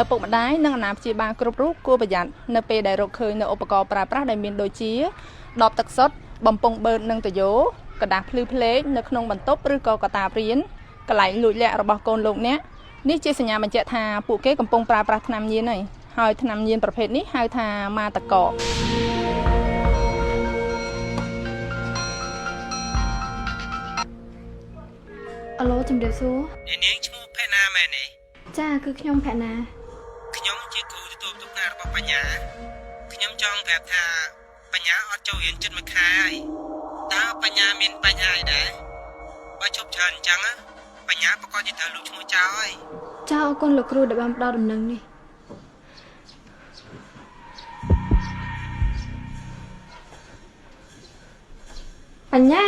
ឪពុកម្ដាយនិងអាណាព្យាបាលគ្រប់រូបគួរប្រយ័ត្ននៅពេលដែលរកឃើញនៅឧបករណ៍ប្រើប្រាស់ដែលមានដូចជាដបទឹកសុទ្ធបំពង់បឺតនិងតយោក្រដាសភ្លឺភ្លេងនៅក្នុងបន្ទប់ឬក៏កតាបរៀនកន្លែងលួចលាក់របស់កូនលោកអ្នកនេះជាសញ្ញាបញ្ជាក់ថាពួកគេកំពុងប្រើប្រាស់ថ្នាំញៀនហើយថ្នាំញៀនប្រភេទនេះហៅថាម៉ាតក អាឡូជំរាបសួរ អ្នកនាងឈ្មោះផេណាមែនទេ ចាគឺខ្ញុំផេណា ខ្ញុំជាគ្រូទទួលទុកថ្នាក់របស់បញ្ញាខ្ញុំចង់ប្រាប់ថាបញ្ញាអត់ចូលរៀនជិតមួយខែហើយតើបញ្ញាមានបញ្ហាអីដែរបើជប់ច្រើនអញ្ចឹងបញ្ញាប្រកាសជាត្រូវលុបឈ្មោះចោលហើយ ចាអរគុណលោកគ្រូដែលបានផ្ដល់ដំណឹងនេះបញ្ញា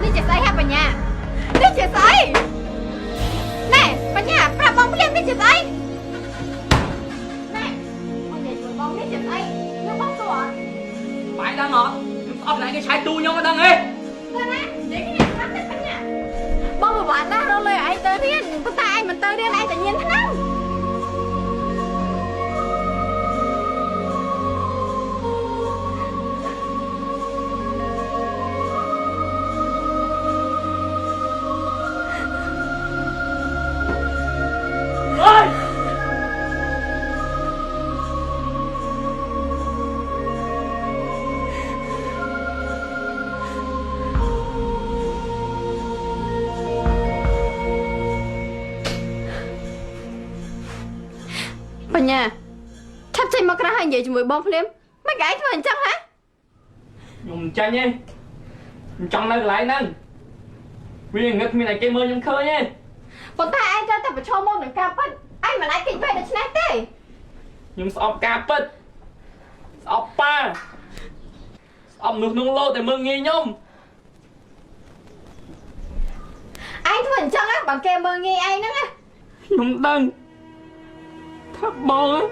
នេះជាស្អីហ่ะបញ្ញានេះជាស្អីណែបញ្ញាប្រាប់បងភ្លាមនេះជាស្អីណែបងនិយាយមួយបងនេះជាស្អីយកបងសួរអត់ បាយដឹងអត់ខ្ញុំស្អប់ណែគេឆែកទូខ្ញុំអត់ដឹងទេ ទៅណានិយាយគ្នាស្រាប់តែបញ្ញាបងពិបាកណាស់រកលុយឲ្យឯងទៅរៀនប៉ុន្តែឯងមិនទៅរៀនឯងតែញៀនថ្នាំបញ្ញាឆាប់ចេញមកក្រៅហើយនិយាយជាមួយបងភ្លាមមិនក៏ឯងធ្វើអញ្ចឹងហ៎ ខ្ញុំមិនចាញ់ទេខ្ញុំចង់នៅកន្លែងហ្នឹងវាងឹតគ្មានតែគេមើលខ្ញុំឃើញទេ ប៉ុន្តែឯងត្រូវតែប្រឈមមុខនឹងការពិតឯងមិនអាចគេចវេះដូច្នេះទេ ខ្ញុំស្អប់ការពិតស្អប់ប៉ាស្អប់មនុស្សក្នុងលោកតែមើលងាយខ្ញុំ ឯងធ្វើអញ្ចឹងបើគេមើលងាយឯងហ្នឹងណា ខ្ញុំដឹងថាបង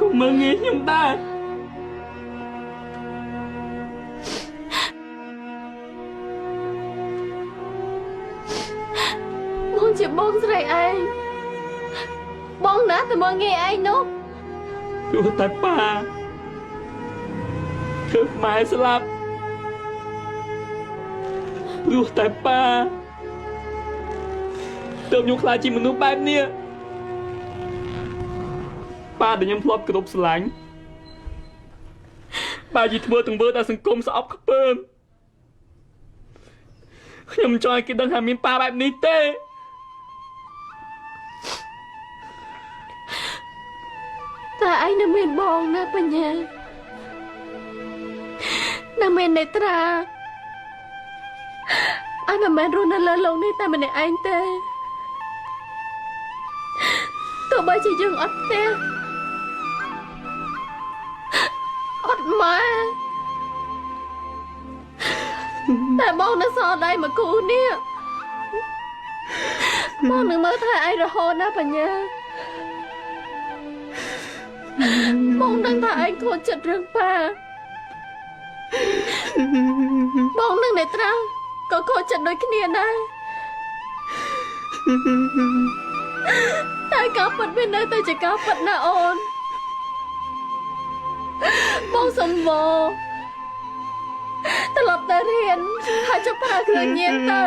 ក៏មើលងាយខ្ញុំដែរ បងជាបងស្រីឯងបងណាតែមើលងាយឯងនោះ ព្រោះតែប៉ាធ្វើម៉ែស្លាប់ព្រោះតែប៉ាទើបខ្ញុំខ្លាចជាមនុស្សបែបនេះប៉ាដែលខ្ញុំធ្លាប់គោរពស្រឡាញ់ប៉ាជាធ្វើទង្វើដល់សង្គមស្អប់ខ្ពើមខ្ញុំមិនចង់ឲ្យគេដឹងថាមានប៉ាបែបនេះទេ តែឯងនៅមានបងណាបញ្ញានៅមាននេត្រាឯងមិនមែនរស់នៅលើលោកនេះតែម្នាក់ឯងទេទោះបីជាយើងអត់ផ្ទះអត់ម៉ែតែបងនៅសល់ដៃមួយគូនេះបងនឹងមើលថែឯងរហូតណាបញ្ញាបងដឹងថាឯងខូចចិត្តរឿងប៉ាបងនឹងនេត្រាក៏ខូចចិត្តដូចគ្នាដែរតែការពិតវានៅតែជាការពិតណាអូនបងសុំវត្រឡប់ទៅរៀនហើយជប់ប្រើគ្រឿងញៀនទៅ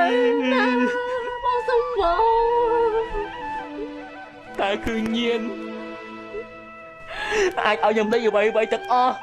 ណាបងសុំវ តើគ្រឿងញៀនអាចឲ្យខ្ញុំដេកអ្វីៗទាំងអស់